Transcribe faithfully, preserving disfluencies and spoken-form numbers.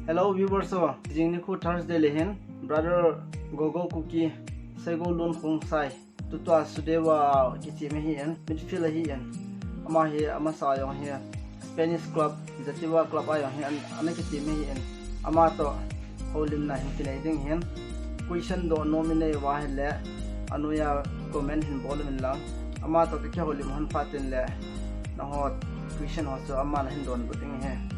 Hello viewers ho, jing nikho Thursday le hin brother Gogo Kuki Seigo Lun Khongsai, tutua Sudewa kichim ahi in, midfield ahi in. Ama hi amasa jong hi Spanish club Jativa club a jong hi an, ana kichim ahi in. Ama toh houlimna hin kinei ding hin. Question doh nom inei uva ahile, anoiya comment hin bol uvin lang. Ama toh kakihoulim hon phat in le, nangho question ho chu aman ahin donbut ding ahi.